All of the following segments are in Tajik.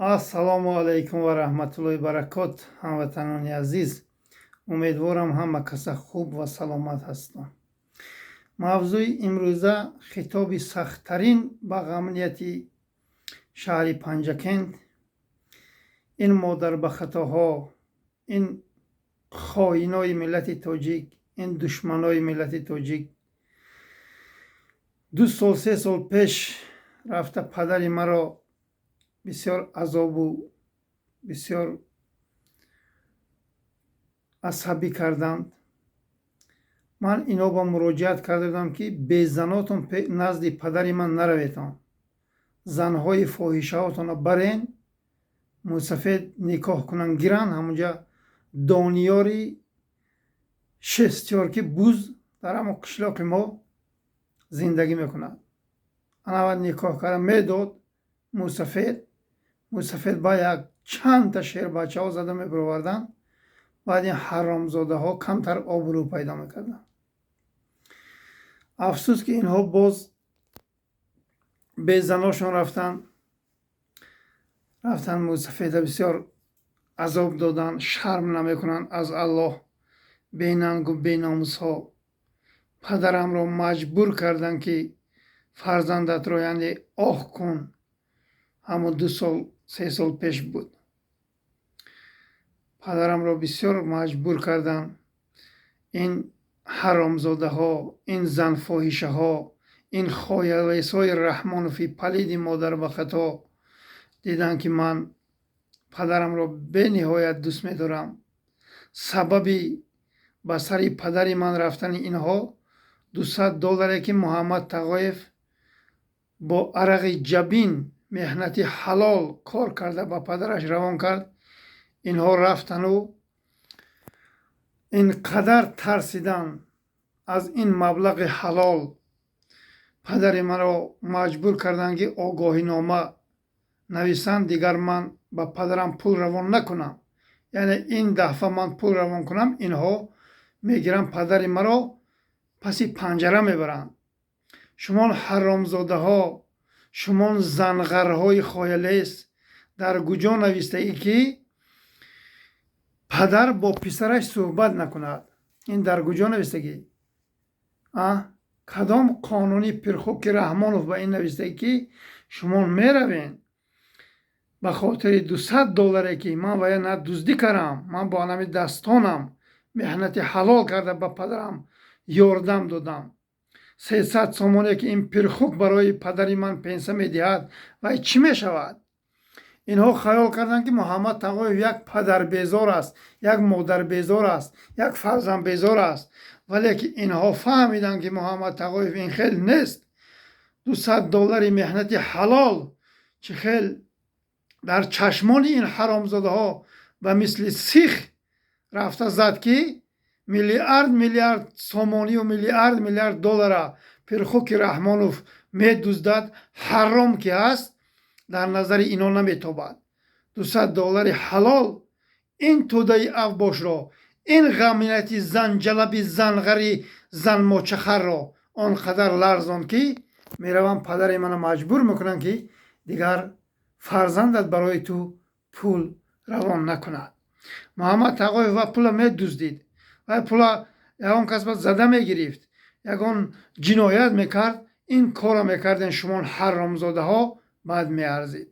Ассалому алайкум ва раҳматуллоҳи баракот, ҳамватанони азиз. Умедворам, ҳама каса хуб ва саломат ҳастон. Мавзӯи имрӯза хитоби сахттарин ба ғамнияти шаҳри Панҷакент. Ин модарбахатоҳо, ин хоинои миллати тоҷик, ин душманои миллати тоҷик 2 сол, 3 сол пеш рафта падари маро бисёр азобу бисёр асабӣ карданд. Ман ино ба муроҷиат карда будам, ки безанотон назди падари ман нараветон, занҳои фоҳишаҳотонро барен, мусафед никоҳ кунанд, гиранд. Ҳамунҷа Дониёри шестёрки буз дар ҳамон қишлоқи мо зиндагӣ мекунад. Анава никоҳ карда медод мусафед. Мусафед ба як чандта шербачаҳо зада мебароварданд. Баъд ин ҳаромзодаҳо камтар обрӯ пайдо мекарданд. Афсӯс, ки инҳо боз безаношон рафтанд, рафтанд, мусафеда бисёр азоб доданд. Шарм намекунанд аз Аллоҳ, бенангу беномусҳо. Падарамро маҷбур карданд, ки фарзандатро, яъне, оҳ кун. Ҳамон 2 сол, 3 сол пеш буд. Падарамро бисёр маҷбур карданд ин ҳаромзодаҳо, ин занфоҳишаҳо, ин хоялесҳои Раҳмонови палиди модарбахато. Диданд, ки ман падарамро бениҳоят дӯст медорам. Сабаби ба сари падари ман рафтани инҳо 200 долларе, ки Муҳаммад Тағоев бо арақи ҷабин, меҳнати ҳалол кор карда, ба падараш равон кард. Инҳо рафтану ин қадар тарсидан аз ин маблағи ҳалол, падари маро маҷбур карданд, ки огоҳинома нависанд, дигар ман ба падарам пул равон накунам. Яъне ин дафъа ман пул равон кунам, инҳо мегиранд, падари маро паси панҷара мебаранд. Шумон ҳаромзодаҳо, шумон занғарҳои хоялес, дар куҷо навистаӣ, ки падар бо писараш суҳбат накунад? Ин дар куҷо навистагӣ? Кадом қонуни пирхуки Раҳмонов ба ин навистагӣ, ки шумон меравен ба хотири 200 долларе, ки ман вая на дуздӣ кардам, ман бо анами дастонам меҳнати ҳалол карда ба падарам ёрдам додам. 300 сомоне, ки ин пирхук барои падари ман пенсия медиҳад, вай чӣ мешавад? Инҳо хаёл карданд, ки Муҳаммад Тағоев як падарбезор аст, як модарбезор аст, як фарзандбезор аст. Вале ки инҳо фаҳмиданд, ки Муҳаммад Тағоев ин хел нест. 200 доллари меҳнати ҳалол чӣ хел дар чашмони ин ҳаромзодаҳо ба мисли сих рафта зад, ки миллиард миллиард сомонию миллиард миллиард доллара пирхуки Раҳмонов медуздад, ҳаром ки ҳаст, дар назари ино наметобад. 200 доллари ҳалол ин тӯдаи авбошро, ин ғамияти занҷалаби занғари занмочахарро он қадар ларзонд, ки мераванд, падари мана маҷбур мекунанд, ки дигар фарзандат барои ту пул равон накунад. Муҳаммад Тағоев ва пула медуздид, вай пула ягон кас ба зада мегирифт, ягон ҷиноят мекард, ин корро мекарден шумон ҳаромзодаҳо, баъд меарзид.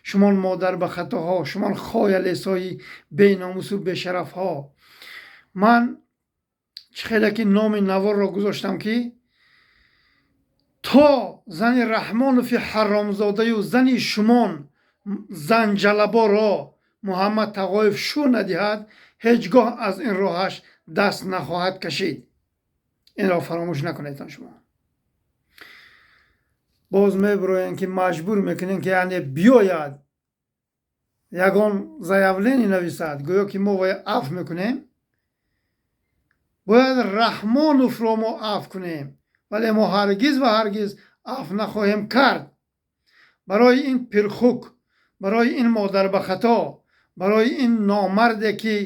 Шумон модарбахатоҳо, шумон хоялесҳои беномусу бешарафҳо, ман чӣ хеле ки номи наворро гузоштам, ки то зани Раҳмонови ҳаромзодаю зани шумон занҷалаборо Муҳаммад Тағоев шу надиҳад, ҳеҷ гоҳ аз ин роҳаш даст нахоҳад кашид. Инро фаромӯш накунедтон. Шумо боз мебироем, ки маҷбур мекунем, ки яъне биёяд, ягон заявление нависад, гӯё ки мо вая афв мекунем. Бояд Раҳмоновро мо афв кунем, вале мо ҳаргиз ва ҳаргиз афв нахоҳем кард барои ин пирхук, барои ин модарбахато, барои ин номарде, ки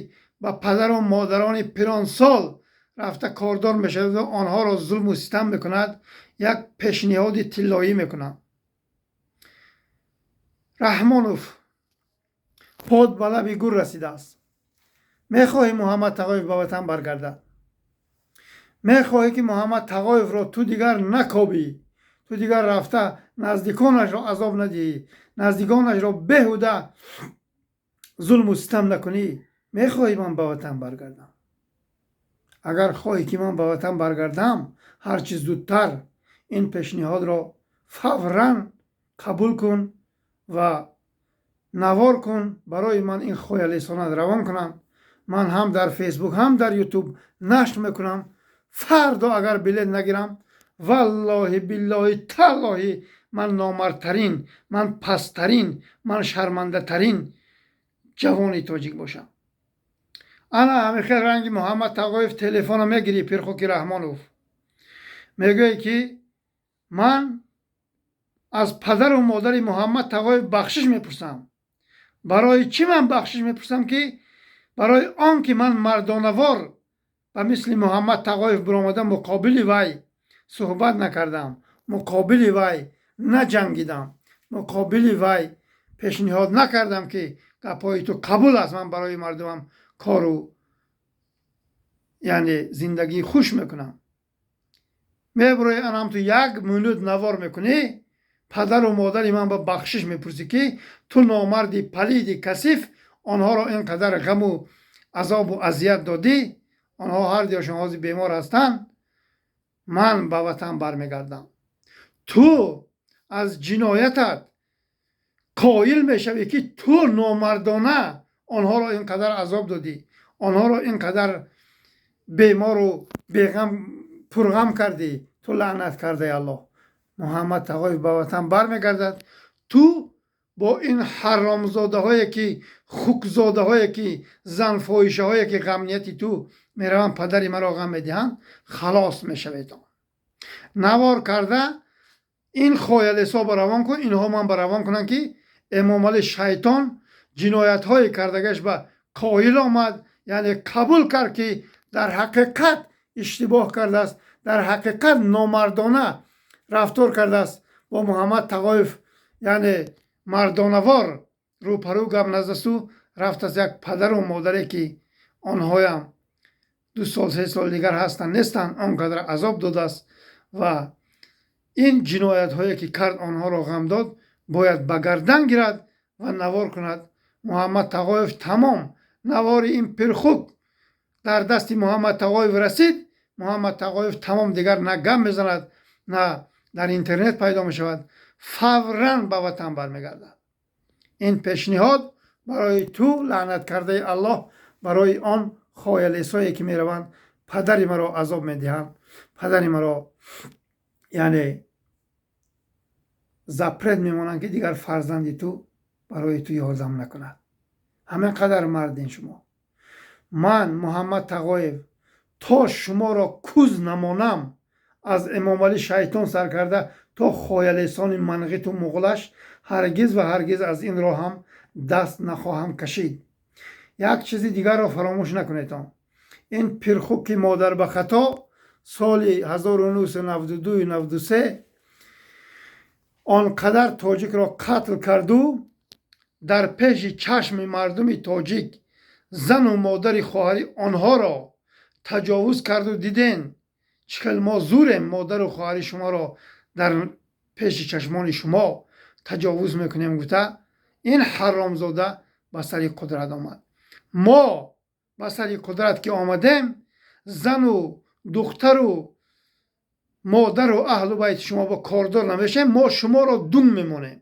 ба падару модарони пиронсол рафта кордор мешавад ва онҳоро зулму ситам мекунад. Як пешниҳоди тиллоӣ мекунам. Раҳмонов. Под ба лаби гур расидааст. Мехоҳӣ, Муҳаммад Тағоев ба ватан баргардад? Мехоҳӣ, ки Муҳаммад Тағоевро ту дигар накобӣ, ту дигар рафта наздиконашро азоб надиҳӣ, наздиконашро беҳуда зулму ситам накунӣ? Мехоҳӣ ман ба ватан баргардам? Агар хоҳӣ, ки ман ба ватан баргардам ҳарчи зудтар, ин пешниҳодро фавран қабул кун ва навор кун, барои ман ин хоялесонат равон кунам. Ман ҳам дар Фейсбук, ҳам дар Ютуб нашр мекунам. Фардо агар билет нагирам, валлоҳи, биллоҳи, таллоҳи, ман номардтарин, ман пасттарин, ман шармандатарин ҷавони тоҷик бошам. Ана ҳамин хел ранги Муҳаммад Тағоев телефона мегирӣ, Пирхуки Раҳмонов, мегӯе, ки ман аз падару модари Муҳаммад Тағоев бахшиш мепурсам. Барои чӣ ман бахшиш мепурсам? Ки барои он ки ман мардонавор ба мисли Муҳаммад Тағоев биромада, муқобили вай суҳбат накардам, муқобили вай наҷангидам, муқобили вай пешниҳод накардам, ки гапҳои ту қабул аст, ман барои мардумам кору, яъне зиндагии хуш мекунам. Мебурои, анам ту як минут навор мекунӣ, падару модари ман ба бахшиш мепурсӣ, ки ту номарди палиди касиф онҳоро ин қадар ғаму азобу азият додӣ, онҳо ҳар дуяшон ҳозир бемор ҳастанд. Ман ба ватан бармегардам. Ту аз ҷиноятат қоил мешавӣ, ки ту номардона онҳоро ин қадар азоб додӣ, онҳоро ин қадар бемору беғам, пурғам кардӣ. Ту лаънат кардаи Аллоҳ. Муҳаммад Тағоев ба ватан бармегардад. Ту бо ин ҳаромзодаҳое, ки хукзодаҳое, ки занфоҳишаҳое, ки ғамнияти ту мераванд, падари маро ғам медиҳанд, халос мешавед. Навор карда ин хоялесо ба равон кун, инҳо ман ба равон кунанд, ки Эмомалӣ шайтон ҷиноятҳое кардагаш ба қоил омад, яъне қабул кард, ки дар ҳақиқат иштибоҳ кардааст, дар ҳақиқат номардона рафтор кардааст бо Муҳаммад Тағоев, яъне мардонавор рӯпарӯ гап назасту рафтааст як падару модаре, ки онҳоям 2 сол, 3 сол дигар ҳастанд, нестанд, он қадар азоб додааст ва ин ҷиноятҳое, ки кард, онҳоро ғам дод, бояд ба гардан гирад ва навор кунад. Муҳаммад Тағоев тамом. Навори ин пирхук дар дасти Муҳаммад Тағоев расид, Муҳаммад Тағоев тамом, дигар на гап мезанад, на дар интернет пайдо мешавад, фавран ба ватан бармегардад. Ин пешниҳод барои ту, лаънат кардаи Аллоҳ, барои он хоялесое, ки мераванд, падари маро азоб медиҳанд, падари маро, яъне запрет мемонанд, ки дигар фарзанди ту барои ту ёрдам накунад. Ҳамин қадар мардин шумо. Ман Муҳаммад Тағоев то шуморо куз намонам, аз Эмомалӣ шайтон сар карда то хоялесони манғиту муғулаш, ҳаргиз ва ҳаргиз аз ин роҳам даст нахоҳам кашид. Як чизи дигарро фаромӯш накунедон: ин пирхуки модар ба хато соли 1992, 93 он қадар тоҷикро қатл карду, дар пеши чашми мардуми тоҷик зану модари, хоҳари онҳоро таҷовуз карду. Диден, чӣ хел мо зурем, модару хоҳари шуморо дар пеши чашмони шумо таҷовуз мекунем, гуфта ин ҳаромзода ба сари қудрат омад. Мо ба сари қудрат ки омадем, зану духтару модару аҳлу байти шумо ба кордор намешавем. Мо шуморо дум мемонем,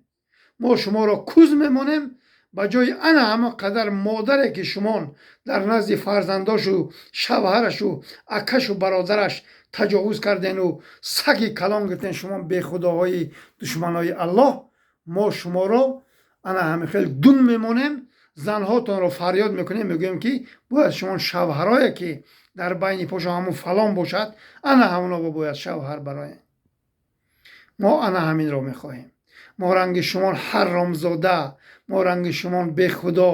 мо шуморо куз мемонем. Ба ҷои ана ҳама қадар модаре, ки шумон дар назди фарзандошу шавҳарашу акашу бародараш таҷовуз кардену саги калон гирифтен, шумо бехудоҳои душманои Аллоҳ, мо шуморо ана ҳамин хел дум мемонем, занҳотонро фарёд мекунем, мегӯем, ки бояд шумо шавҳарое, ки дар байни пошо ҳамун фалон бошад, ана ҳамоно бояд шавҳар бароем. Мо ана ҳаминро мехоҳем. Мо ранги шумон ҳаромзода, мо ранги шумон бехудо,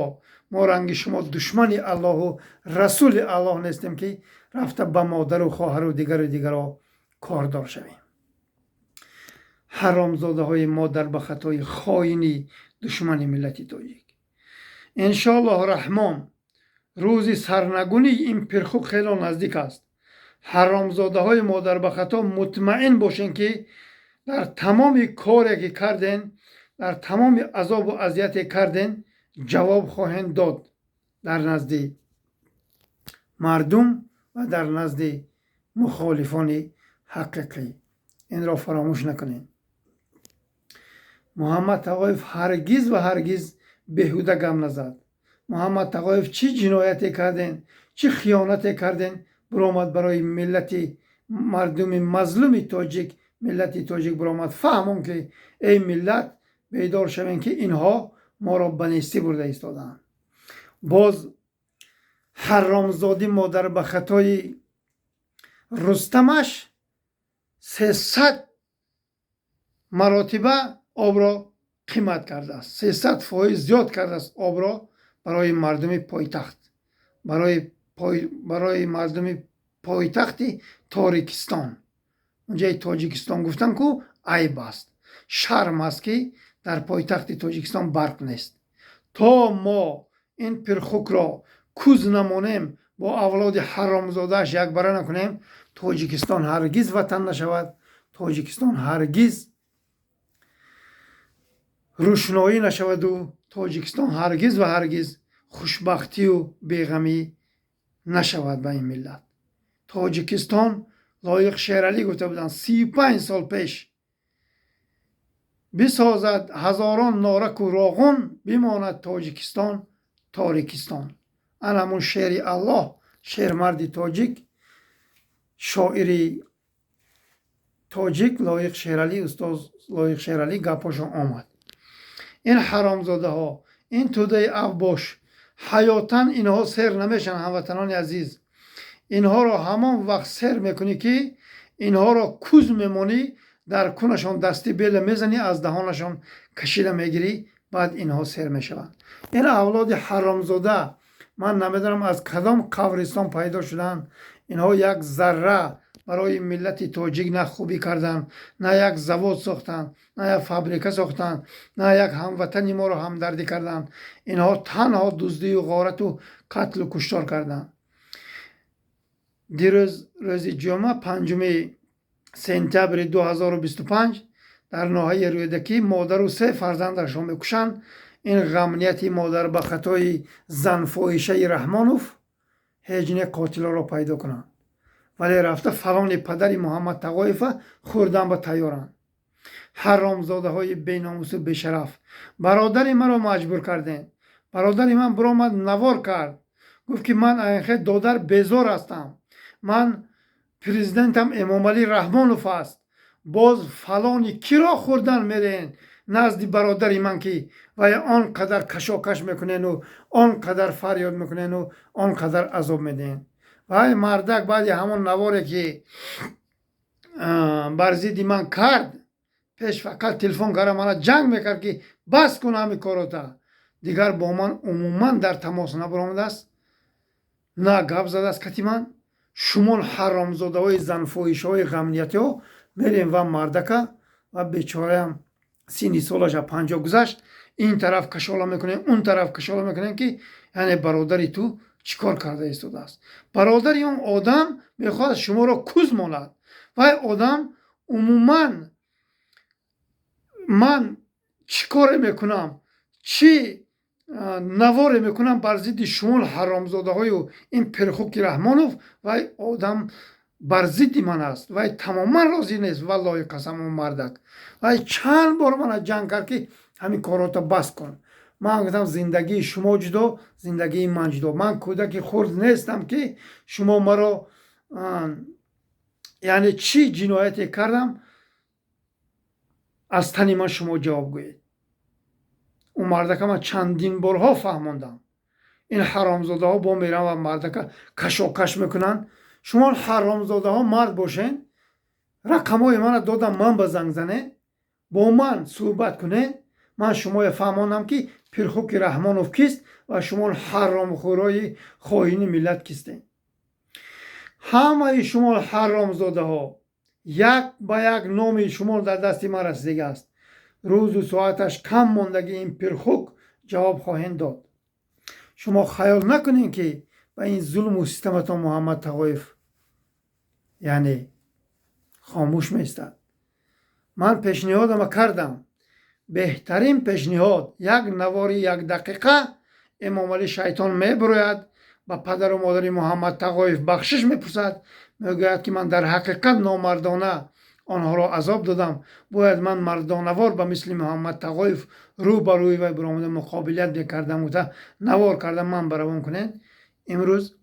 мо ранги шумо душмани Аллоҳу расули Аллоҳ нестем, ки рафта ба модару хоҳару дигару дигаро кордор шавем. Ҳаромзодаҳои модар ба хатои, хоини, душмани миллати тоҷик. Иншоаллоҳ Раҳмон, рӯзи сарнагунии ин пирхук хело наздик аст. Ҳаромзодаҳои модарбахато, мутмаин бошен, ки дар тамоми коре ки карден, дар тамоми азобу азияте карден, ҷавоб хоҳем дод дар назди мардум ва дар назди мухолифони ҳақиқӣ. Инро фаромӯш накунед. Муҳаммад Тағоев ҳаргиз ва ҳаргиз беҳуда гап назад. Муҳаммад Тағоев, чӣ ҷинояте карден, чӣ хиёнате карден, биромад барои миллати, мардуми мазлуми тоҷик, миллати тоҷик биромад фаҳмон, ки эй миллат, бедор шавем, ки инҳо моро ба нестӣ бурда истодаанд. Боз ҳаромзодӣ модарбахатои Рустамаш 300 маротиба обро қимат кардааст, 300% зиёд кардааст обро барои мардуми пойтахт, барои мардуми пойтахти Торикистон. Унҷаи Тоҷикистон гуфтан ку айб аст, шарм аст, ки дар пойтахти Тоҷикистон барқ нест. То мо ин пирхукро куз намонем, бо авлоди ҳаромзодааш якбара накунем, Тоҷикистон ҳаргиз ватан нашавад, Тоҷикистон ҳаргиз рӯшноӣ нашаваду Тоҷикистон ҳаргиз ва ҳаргиз хушбахтию беғамӣ нашавад ба ин миллат. Тоҷикистон, Лоиқ Шералӣ гуфта буданд 35 сол пеш: «Бисозад ҳазорон Нораку Роғун, бимонад Тоҷикистон торикистон». Ана ҳамун шери Аллоҳ, шермарди тоҷик, шоири тоҷик Лоиқ Шералӣ, устоз Лоиқ Шералӣ гапҳошон омад. Ин ҳаромзодаҳо, ин тӯдаи авбош, ҳаётан инҳо сер намешаванд. Ҳамватанони азиз, инҳоро ҳамон вақт сер мекунӣ, ки инҳоро куз мемонӣ, дар кунашон дасти бела мезанӣ, аз даҳонашон кашида мегирӣ, баъд инҳо сер мешаванд. Ин авлоди ҳаромзода, ман намедонам, аз кадом қабристон пайдо шуданд. Инҳо як зарра барои миллати тоҷик на хубӣ карданд, на як завод сохтанд, на як фабрика сохтанд, на як ҳамватани моро ҳамдардӣ карданд. Инҳо танҳо дуздию ғорату қатлу куштор карданд. Дирӯз, рӯзи ҷумъа, 5 сентябри 2025, дар ноҳияи Рӯдакӣ модару се фарзандашро мекушанд. Ин ғамнияти модар ба хатои занфоҳишаи Раҳмонов ҳеҷ не қотилоро пайдо кунанд, вале рафта фалони падари Муҳаммад Тағоева хӯрдан ба тайёранд. Ҳаромзодаҳои беномусу бешараф, бародари маро маҷбур кардем. Бародари ман биромад, навор кард, гуфт, ки ман айхе додар безор ҳастам, ман президентам Эмомалӣ Раҳмонов аст. Боз фалони киро хӯрдан мерен назди бародари ман, ки вай он қадар кашокаш мекунену он қадар фарёд мекунену он қадар азоб медиҳен? Вай мардак баъди ҳамон наворе, ки бар зидди ман кард, пеш фақат телефон карда мана ҷанг мекард, ки бас кун ҳамин корота. Дигар бо ман умуман дар тамос набаромадааст, на гап задааст кати ман. Шумон ҳаромзодаҳои занфоҳишаҳои ғамниятиҳо мерем ва мардака ва бечораям синни солаша 50 гузашт, ин тараф кашола мекунем, он тараф кашола мекунем, ки яъне бародари ту чӣ кор карда истодааст. Бародари он одам мехоҳад шуморо куз монад. Вай одам умуман ман чӣ коре мекунам, чӣ наворе мекунам бар зидди шумо, ҳаромзодаҳою ин пирхуки Раҳмонов, вай одам бар зидди ман аст, вай тамоман розӣ нест. Валлоҳи қасам, он мардак вай чанд бор мана ҷанг кард, ки ҳамин корото бас кун. Ман гуфтам: зиндагии шумо ҷудо, зиндагии ман ҷудо. Ман кӯдаки хурд нестам, ки шумо маро, яъне чӣ ҷинояте кардам, аз тани ман шумо ҷавоб гӯед. Ӯ мардака ман чандин борҳо фаҳмондам. Ин ҳаромзодаҳо бо мераванд ва мардака кашокаш мекунанд. Шумо ҳаромзодаҳо мард бошен, рақамҳои мана додам, ман ба занг занед, бо ман суҳбат кунед. Ман шумоя фаҳмонам, ки пирхуки Раҳмонов кист ва шумо ҳаромхӯрои хоини миллат кистед. Ҳамаи шумо ҳаромзодаҳо як ба як номи шумо дар дасти ман расидагӣ аст. Рӯзу соаташ кам мондагӣ, ин пирхук ҷавоб хоҳем дод. Шумо хаёл накунед, ки ба ин зулму систаматон Муҳаммад Тағоев яъне хомӯш меистад. Ман пешниҳодама кардам, беҳтарин пешниҳод: як навори якдақиқа Эмомалӣ Шайтон мебурояд, ба падару модари Муҳаммад Тағоев бахшиш мепурсад, мегӯяд, ки ман дар ҳақиқат номардона онҳоро азоб додам, бояд ман мардонавор ба мисли Муҳаммад Тағоев рӯ ба рӯи вай биромада муқобилият мекардам, гуфта навор кардам, ман баравон кунед. Имрӯз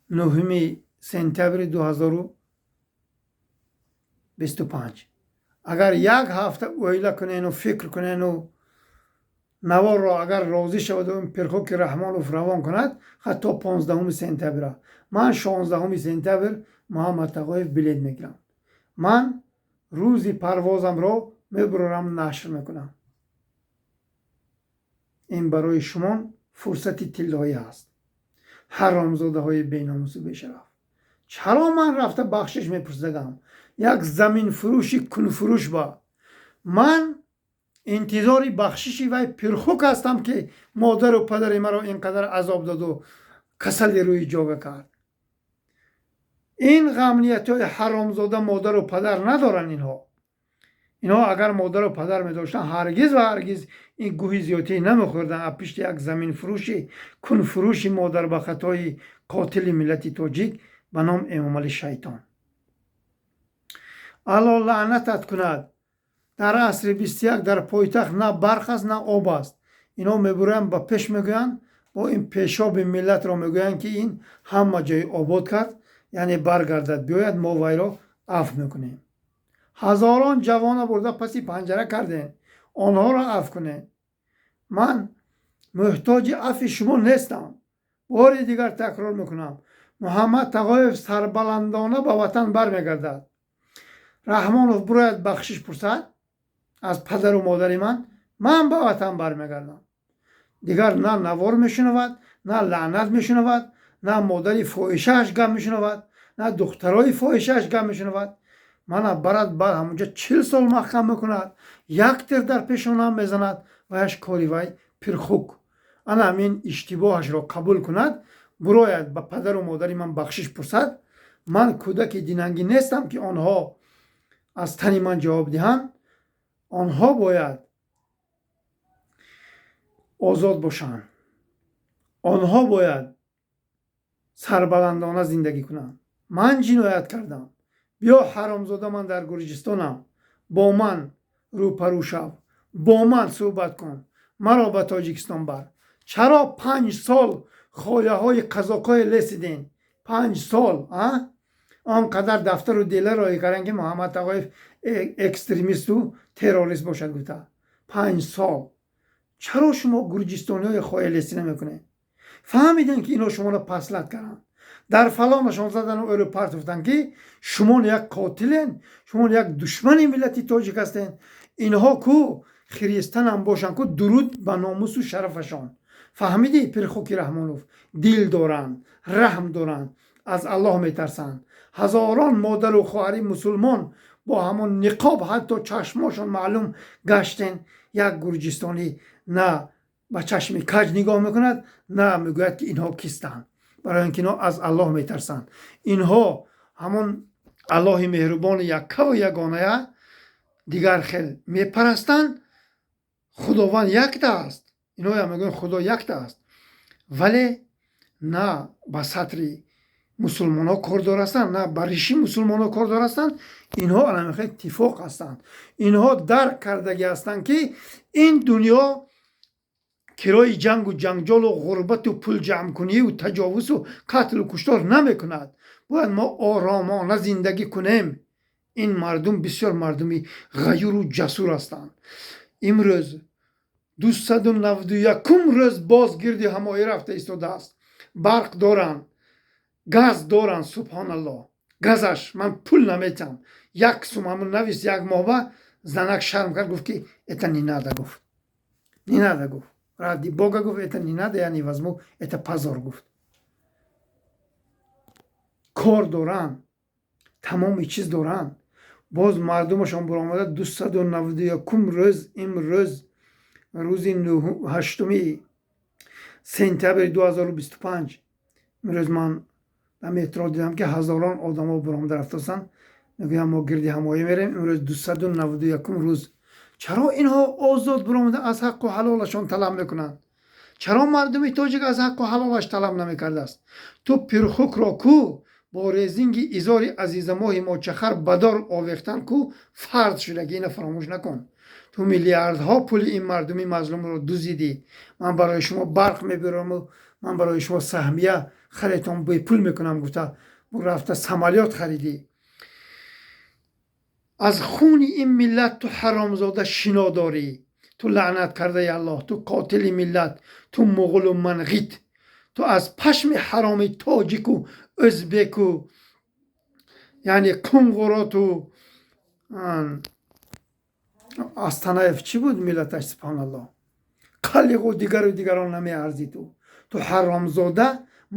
9 сентябри 2025. Агар як ҳафта оила кунену фикр кунену наворро агар розӣ шаваду Пирхуки Раҳмонов равон кунад, ҳатто 15 сентябра, ман 16 сентябр Муҳаммад Тағоев билет мегирам, ман рӯзи парвозамро мебурорам, нашр мекунам. Ин барои шумо фурсати тиллоӣ аст, ҳаромзодаҳои беномусу бешараф. Чаро ман рафта бахшиш мепурсидагам як заминфурӯши кунфурӯш? Ба ман интизори бахшиши вай Пирхук ҳастам, ки модару падари маро ин қадар азоб доду касали рӯи ҷога кард. Ин ғамниятҳои ҳаромзода модару падар надоранд инҳо. Инҳо агар модару падар медоштанд, ҳаргиз ва ҳаргиз ин гӯҳи зиёдтӣ намехӯрданд аз пишти як заминфурӯши кунфурӯши модарбахатои қотили миллати тоҷик ба ном Эмомалӣ Шайтон. Алло лаънатат кунад. Дар асри 21 дар пойтахт на барқ аст, на об аст. Инҳо мебуранд, ба пеш мегӯянд, бо ин пешоби миллатро мегӯянд, ки ин ҳама ҷой обод кард, яъне баргардад, биёяд, мо вайро афв мекунем. Ҳазорон ҷавона бурда паси панҷара кардем, онҳоро афв кунем. Ман муҳтоҷи афви шумо нестам. Бори дигар такрор мекунам: Муҳаммад Тағоев сарбаландона ба ватан бармегардад. Раҳмонов бурояд, бахшиш пурсад аз падару модари ман, ман ба ватан бармегардам. Дигар на навор мешунавад, на лаънат мешунавад, на модари фоҳишааш гап мешунавад, на духтарои фоҳишааш гап мешунавад. Мана барад, баъд ҳамонҷа 40 сол маҳкам мекунад, як тир дар пешонам мезанад, ваяш кори вай Пирхук. Ана ҳамин иштибоҳашро қабул кунад, бурояд, ба падару модари ман бахшиш пурсад. Ман кӯдаки динангӣ нестам, ки онҳо аз тани ман ҷавоб диҳанд. Онҳо бояд озод бошанд, онҳо бояд сарбаландона зиндагӣ кунанд. Ман ҷиноят кардам, биё, ҳаромзода, ман дар Гурҷистонам, бо ман рӯпарӯ шав, бо ман суҳбат кун, маро ба Тоҷикистон бар. Чаро 5 сол хояҳои қазоқҳое лесиден? 5 сол он қадар дафтару дела роҳӣ карданд, ки Муҳаммад Тағоев экстремисту террорист бошад гуфта. 5 сол чаро шумо гурҷистониҳои хоялесӣ намекунед? Фаҳмидем, ки инҳо шуморо послать карданд, дар фалонашон задану ӯро партофтанд, ки шумо як қотилен, шумо як душмани миллати тоҷик ҳастен. Инҳо ку хиристанам бошанд ку, дуруд ба номусу шарафашон. Фаҳмидӣ, Пирхуки Раҳмонов? Дил доранд, раҳм доранд, аз Аллоҳ метарсанд. Ҳазорон модару хоҳари мусулмон бо ҳамон ниқоб, ҳатто чашмошон маълум, гаштен. Як гурҷистонӣ на ба чашми каҷ нигоҳ мекунад, на мегӯяд, ки инҳо кистанд, барои ин ки инҳо аз Аллоҳ метарсанд. Инҳо ҳамон Аллоҳи меҳрубони яккаву ягоная дигар хел мепарастанд. Худованд якта аст, инҳоям мегӯянд, Худо якта аст, вале на ба сатри мусулмонҳо кордор ҳастанд, на ба риши мусулмонҳо кордор ҳастанд. Инҳо аламихел иттифоқ ҳастанд. Инҳо дарк кардагӣ ҳастанд, ки ин дунё кирои ҷангу ҷанҷолу ғурбату пулҷамъкунию таҷовузу қатлу куштор намекунад. Бояд мо оромона зиндагӣ кунем. Ин мардум бисёр мардуми ғаюру ҷасур ҳастанд. Имрӯз 291-ум рӯз боз гирди ҳамоӣ рафта истодааст. Барқ доранд, газ доранд, субҳоналлоҳ. Газаш ман пул наметиҳам, як сум. Ҳамун навис, як моҳба занак шарм кард, гуфт, ки это не надо, гуфт, не надо, гуфт, ради бога, гуфт, это не надо, я не возьму, это позор, гуфт. Кор доранд, тамоми чиз доранд. Боз мардумашон баромада 291-ум рӯз, имрӯз рӯзи 8-уми Сентябри 2025. Имрӯз ман дар метро дидам, ки ҳазорон одамо буромада рафтасанд, мегӯям, мо гирди ҳамоӣ мерем. Имрӯз 291-ум рӯз. Чаро инҳо озод буромада аз ҳаққу ҳалолашон талаб мекунанд? Чаро мардуми тоҷик аз ҳаққу ҳалолаш талаб намекардааст? Ту пирхукро ку бо резинги изори азизамоҳи мочахар ба дор овехтан ку фарз шудаги, ина фаромӯш накун. Ту миллиардҳо пули ин мардуми мазлумро дузидӣ. Ман барои шумо барқ мебиёраму ман барои шумо саҳмия харетон бепул мекунам гуфта, рафта самолёт харидӣ. Аз хуни ин миллат ту, ҳаромзода, шино дорӣ. Ту лаънат кардаи Аллоҳ, ту қотили миллат, ту муғулу манғит, ту аз пашми ҳароми тоҷику ӯзбеку, яъне кунгуроту астанаев чӣ буд миллаташ, субҳоналлоҳ, қалиғу дигару дигарон намеарзӣ. Ту ҳаромзода,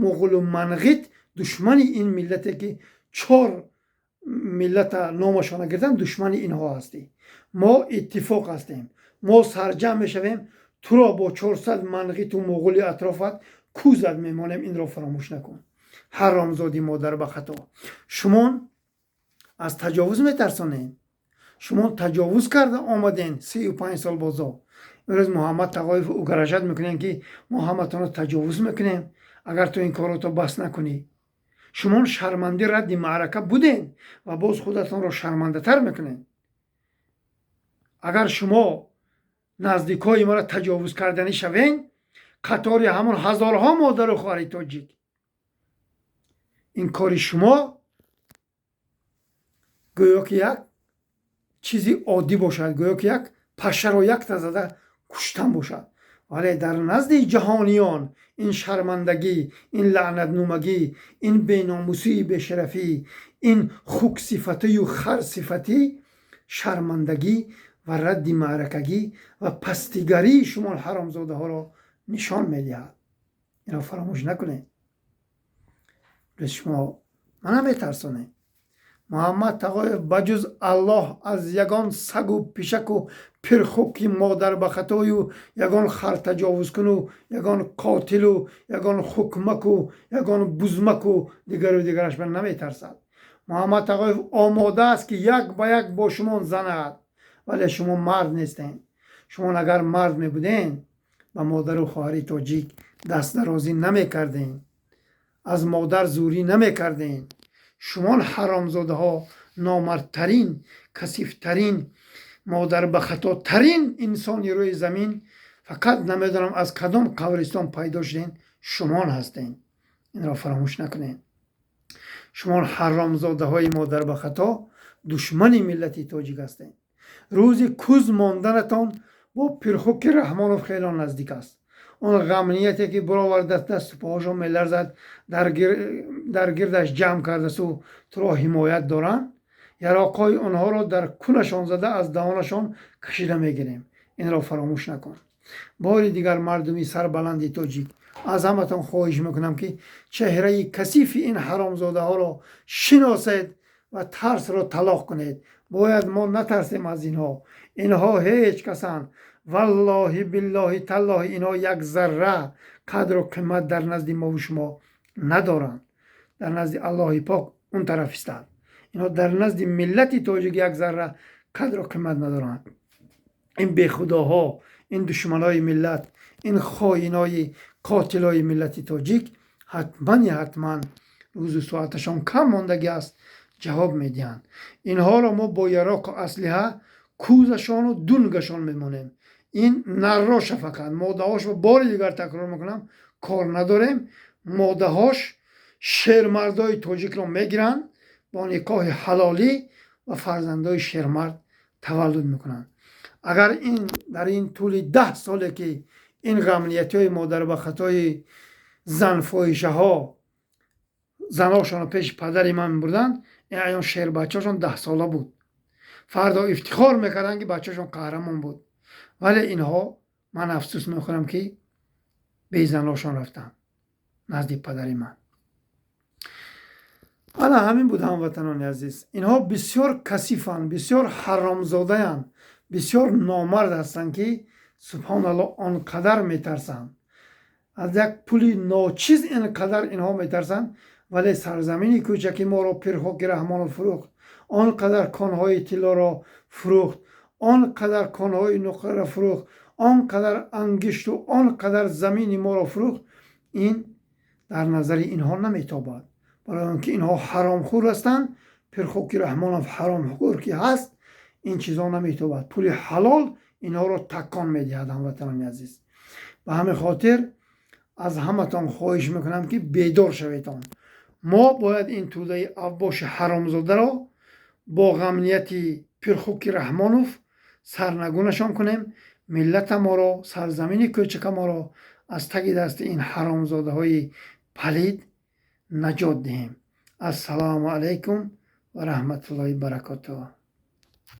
муғулу манғит, душмани ин миллате, ки чор миллата номашона гирдам, душмани инҳо ҳастӣ. Мо иттифоқ ҳастем, мо сарҷамъ мешавем, туро бо 400 манғиту муғули атрофат кузат мемонем. Инро фаромӯш накун, ҳаромзоди модар ба хато. Шумон аз таҷовуз метарсонед. Шумо таҷовуз карда омаден 35 сол бозо. Имрӯз Муҳаммад Тағоев угрожать мекунем, ки мо ҳаматонро таҷовуз мекунем, агар ту ин корото бас накунӣ. Шумон шарманди радди маърака буден ва боз худатонро шармандатар мекунед. Агар шумо наздикҳои маро таҷовуз карданӣ шавен, қатори ҳамон ҳазорҳо модару хоҳари тоҷик, ин кори шумо гӯё ки як чизи оддӣ бошад, гӯё ки як пашаро якта зада куштан бошад, вале дар назди ҷаҳониён ин шармандагӣ, ин лаънатнумагӣ, ин беномусии, бешарафӣ, ин хуксифатию харсифатӣ, шармандагӣ ва радди маъракагӣ ва пастигарии шумо ҳаромзодаҳоро нишон медиҳад. Инро фаромӯш накунед. Шумо мана метарсонед. Муҳаммад Тағоев ба ҷуз Аллоҳ аз ягон сагу пишаку пирхуки модарбахатою ягон хартаҷовузкуну ягон қотилу ягон хукмаку ягон бузмаку дигару дигараш наметарсад. Муҳаммад Тағоев омода аст, ки як ба як бо шумо занад, вале шумо мард нестед. Шумо агар мард мебуден, ба модару хоҳари тоҷик дастдарозӣ намекардем, аз модар зӯрӣ намекардем. Шумон ҳаромзодаҳо номардтарин, касифтарин, модарбахатотарин инсони рӯи замин, фақат намедонам аз кадом қабристон пайдо шуден, шумон ҳастен. Инро фаромӯш накунед. Шумон ҳаромзодаҳои модарбахато душмани миллати тоҷик ҳастед. Рӯзи куз монданатон бо пирхуки Раҳмонов хело наздик аст. Он ғамнияте, ки бароварда, дасту поҳошон меларзад, дар гирдаш ҷамъ кардасу туро ҳимоят доранд, яроқҳои онҳоро дар кунашон зада, аз даҳонашон кашида мегирем. Инро фаромӯш накун. Бори дигар, мардуми сарбаланди тоҷик, аз ҳаматон хоҳиш мекунам, ки чеҳраи касифи ин ҳаромзодаҳоро шиносед ва тарсро талоқ кунед. Бояд мо натарсем аз инҳо. Инҳо ҳеҷ касанд. Валлоҳи, биллоҳи, таллоҳи, инҳо як зарра қадру қимат дар назди мову шумо надоранд. Дар назди Аллоҳи пок он тараф истанд. Инҳо дар назди миллати тоҷик як зарра қадру қимат надоранд. Ин бехудоҳо, ин душманои миллат, ин хоинои қотилои миллати тоҷик ҳатмани ҳатман рӯзу соаташон кам мондагӣ аст, ҷавоб медиҳанд. Инҳоро мо бо яроқу аслиҳа кузашону дунгашон мемонем. Ин нарроша фақат модаҳошро, бори дигар такрор мекунам, кор надорем. Модаҳош шермардои тоҷикро мегиранд бо никоҳи ҳалолӣ ва фарзандои шермард таваллуд мекунанд. Агар ин дар ин тӯли 10 соле, ки ин ғамниятҳои модарбахатои занфоҳишаҳо заношонро пеши падари ман мебурданд, ин аён шербачаашон 10-сола буд, фардо ифтихор мекарданд, ки бачаашон қаҳрамон буд. Вале инҳо, ман афсӯс мехӯрам, ки безаношон рафтанд назди падари ман. Ана ҳамин буд, ҳамватанони азиз. Инҳо бисёр касифанд, бисёр ҳаромзодаянд, бисёр номард ҳастанд, ки субҳоналлоҳ, он қадар метарсанд. Аз як пули ночиз ин қадар инҳо метарсанд, вале сарзамини кӯчаки моро Пирхоки Раҳмонов фурӯхт, он қадар конҳои тиллоро фурӯхт, он қадар конҳои нуқраро фурӯхт, он қадар ангишту он қадар замини моро фурӯхт. Ин дар назари инҳо наметобад, барои он ки инҳо ҳаромхӯр ҳастанд. Пирхоки Раҳмонов ҳаромхӯр ки ҳаст, ин чизҳо наметобад. Пули ҳалол инҳоро такон медиҳад. Ҳамватанони азиз, ба ҳамин хотир аз ҳаматон хоҳиш мекунам, ки бедор шаветон. Мо бояд ин тӯдаи авбоши ҳаромзодаро бо ғамнияти Пирхоки Раҳмонов сарнагунашон кунем, миллата моро, сарзамини кӯчака моро аз таги дасти ин ҳаромзодаҳои палид наҷот диҳем. Ассалому алайкум ва раҳматуллоҳи баракотуҳ.